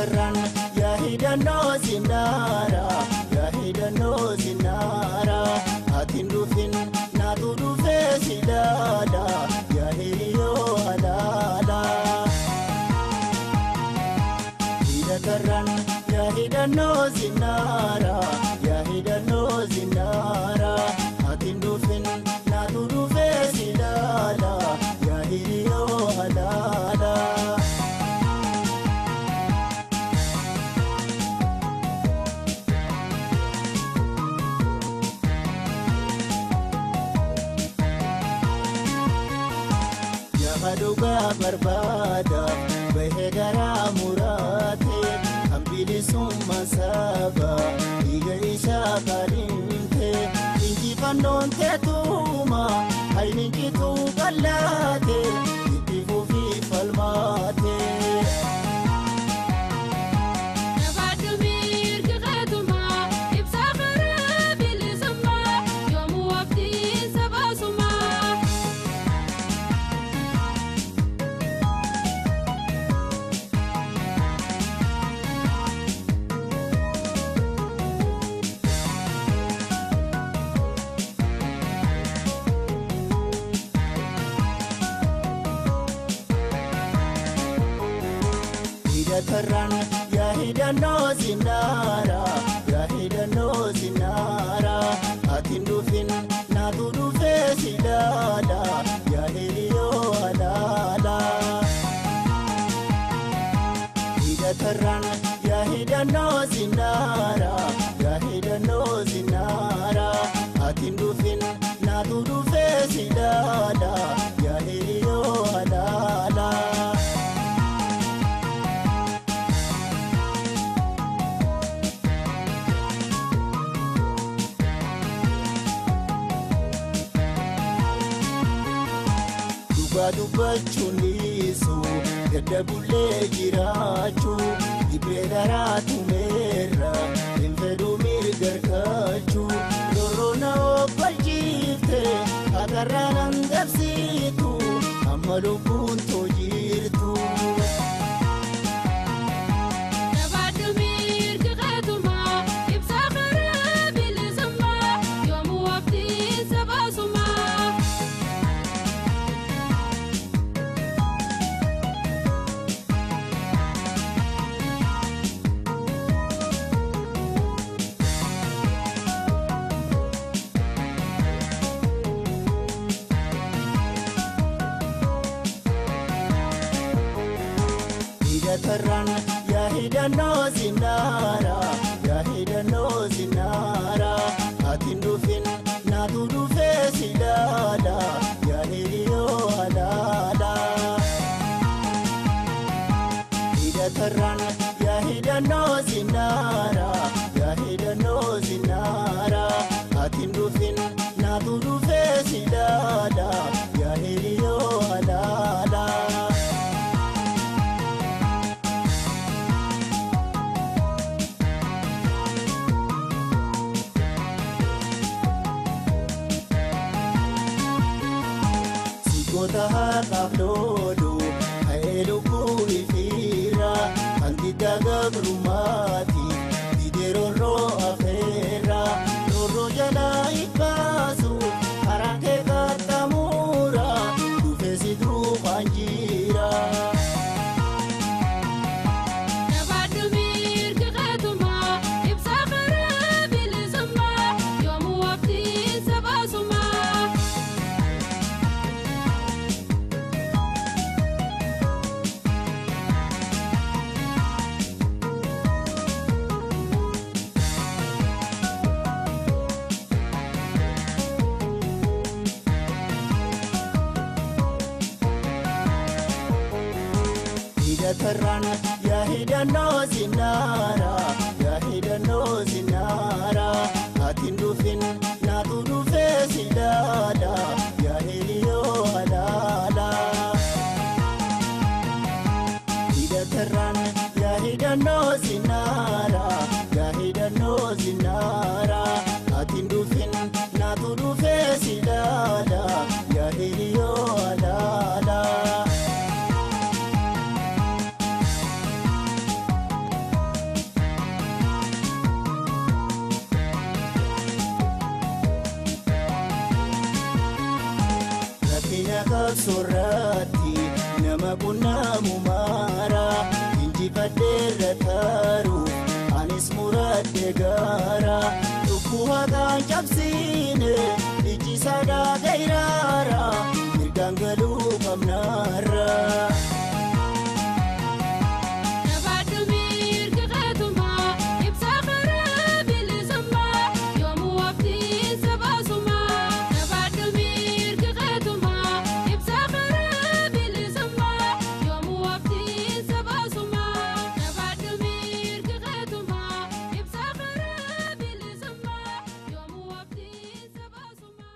Hidhatarraan yaa hidhannoo sinnaara yaa hidhannoo sinnaara ati hin dhufin naatu dhufee si ilaala yaa hiriyoo alaala. Hidhatarraan yaa hidhannoo sinnaara yaa hidhannoo sinnaara ati hin dhufin naatu dhufee si ilaala yaa hiriyoo alaala. Dhugaa barbaada bahee garaa muraate kan bilisummaa saba dhiiga isaa kaadhimte injifannoon teetuma hayni jituu bal'aate itti fufii falmaate. Hidhatarraan yaa hidhannoo sinnaara yaa hidhannoo sinnaara ati hin dhufin naatu dhufee si ilaala yaa hiriyoo alaala. Hidhatarraan yaa hidhannoo sinnaara yaa hidhannoo sinnaara ati hin dhufin naatu dhufee si ilaala yaa hiriyoo alaala. Dhugaa dubbachuun dhiisu gadda bullee jiraachuu dhibbee daraa tumeerra hin fedhu mirga argachuu rorroona obbalchiifte hakarraa nan dabsiitu amma lubbuun too jirtu. Hidhatarraan yaa hidhannoo sinnaara yaa hidhannoo sinnaara ati hin dhufin naatu dhufee si ilaala yaa hiriyoo alaala. Hidhatarraan yaa hidhannoo sinnaara yaa hidhannoo sinnaara ati hin dhufin naatu dhufee si ilaala yaa hiriyoo alaala. Goota haaqaaf loolu ka'ee lubbuu ifiira kan didda gabrummaati didee roorroo afeera roorroo jalaa hibbaasu karaa kee qaxxamuura dhufee si duukaan jira. Hidhatarraan yaa hidhannoo sinnaara yaa hidhannoo sinnaara ati hin dhufin naatu dhufee si ilaala yaa hiriyoo alaala. Hidhatarraan yaa hidhannoo sinnaara yaa hidhannoo sinnaara ati hin dhufin naatu dhufee si ilaala yaa hiriyoo alaala. Qabsoorratti nama qunnaamu maara injifadheerra taaru anis muradhe gaara lubbuu haqaan cabsiine ijji sadaa gairaara.